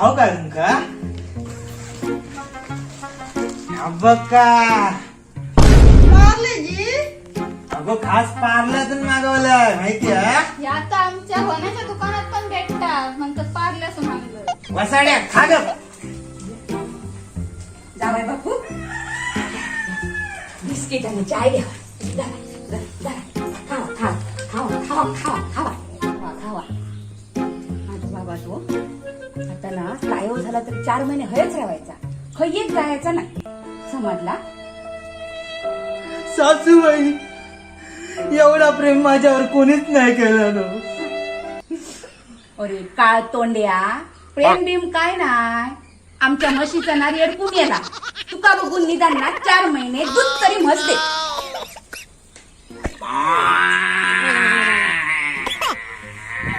खाऊ का तुमका? ह्या बघा. पार्लेजी. अगो, खास पार्ल्यातून मागवलंय, माहिती आहे? या तर आमच्या होण्याच्या दुकानात पण भेटतात, म्हणतात पार्ल्यासून आणलं. वसाड्या, खा ग. जावाय बापू, बिस्किट आणि चाय घ्या. धरा, धरा, धरा. खावा, खावा, खावा, खावा, खावा, खावा, खावा, खावा. माझा बाबा तो आता ना काय झाला तरी 4 महिने हयच राहायचा, खय एक जायचा नाही, समजला? सासूबाई, एवढा प्रेम माझ्यावर कोणीच नाही केलं ना. अरे काळ तोंड्या, प्रेम बिम काय नाय. आमच्या म्हशीचा ना रेडकून गेला. तुका बघून निदान ना 4 महिने दूध तरी म्हस दे.